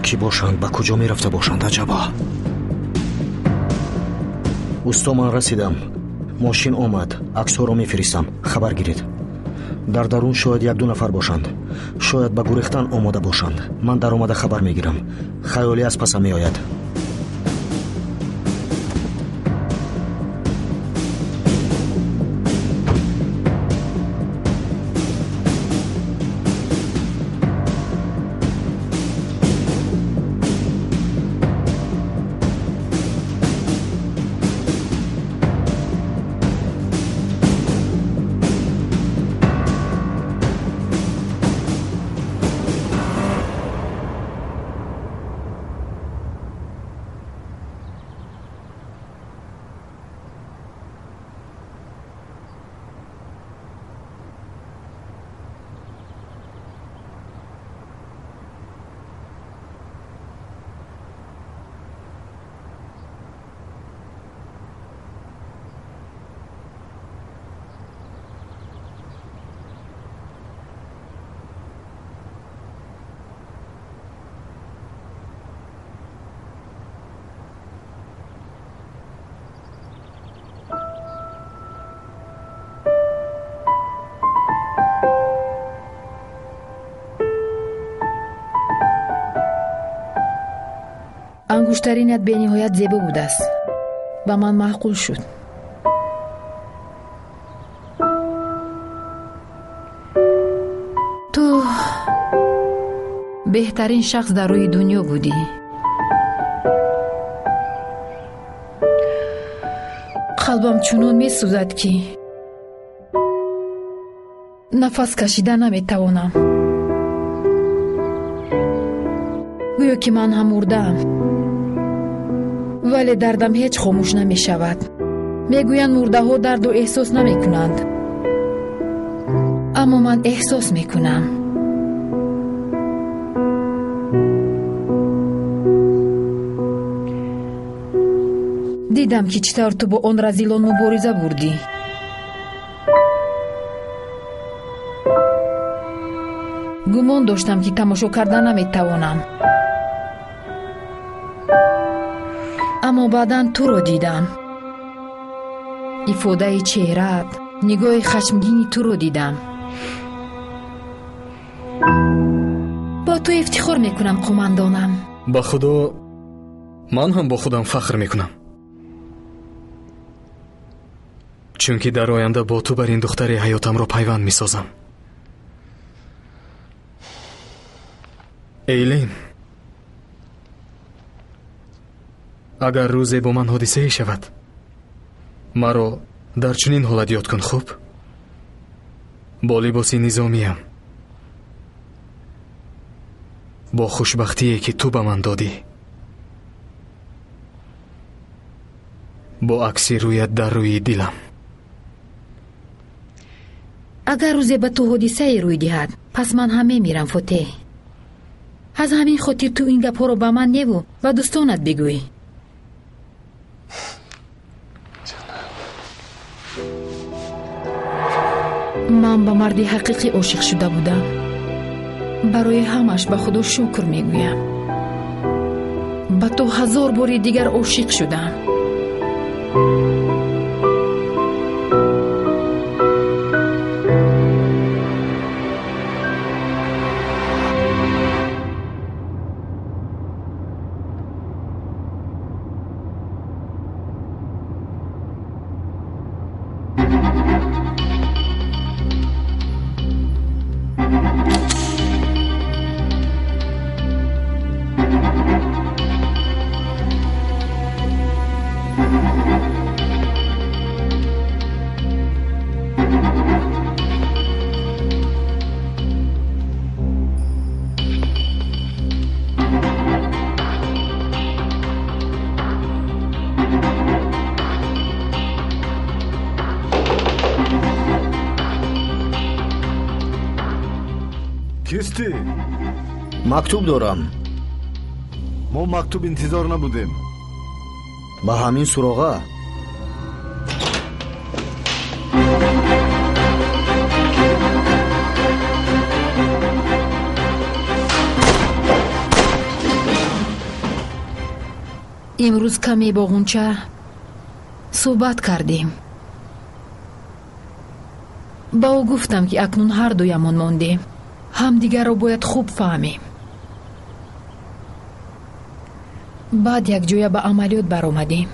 Кӣ бошанд, ба куҷо мерафта бошанд, аҷабо. Усто, ман расидам. Мошин омад. Аксҳоро мефиристам. Хабар гиред. Дар дарун шояд як-ду нафар бошанд. Шояд ба гурехтан омода бошанд. Ман даромада хабар мегирам. Хаёлӣ аз пасам меояд. Ангуштаринат бениҳоят зебо будааст. Ба ман маъқул шуд. Ту беҳтарин шахс дар рӯи дунё будӣ. Қалбам чунон месӯзад, ки нафас кашида наметавонам. Гӯё ки ман ҳам мурдаам. Вале дардам ҳеҷ хомӯш намешавад. Мегӯянд мурдаҳо дарду эҳсос намекунанд. Аммо ман эҳсос мекунам. Дидам, ки чӣ тавр ту бо он разилон мубориза бурдӣ. Гумон доштам, ки тамошо карда наметавонам. Аммо баъдан туро дидам. Ифодаи чеҳраат, нигоҳи хашмгини туро дидам. Бо ту ифтихор мекунам, қумандонам. Ба худо, ман ҳам бо худам фахр мекунам. Чунки дар оянда бо ту бар ин духтари ҳаётамро пайванд месозам. Эйлин, агар рӯзе бо ман ҳодисае шавад, маро дар чунин ҳолат ёд кун, хуб? Бо либоси низомиям, бо хушбахтие, ки ту ба ман додӣ, бо акси рӯят дар рӯи дилам. Агар рӯзе ба ту ҳодисае рӯй диҳад, пас ман ҳам мемирам, Фотеҳ. Аз ҳамин хотир ту ин гапҳоро ба ман неву ба дӯстонат бигӯй. Ман ба марди ҳақиқӣ ошиқ шуда будам. Барои ҳамаш ба Худо шукр мегӯям. Ба ту 1000 бори дигар ошиқ шудам. Кистӣ? Мактуб дорам. Мо мактуб интизор набудем. Ба ҳамин суроға. Имрӯз каме бо Ғунча суҳбат кардем. Ба ӯ гуфтам, ки акнун ҳар дуямон мондем, ҳамдигарро бояд хуб фаҳмем. Баъд якҷоя ба амалиёт баромадем.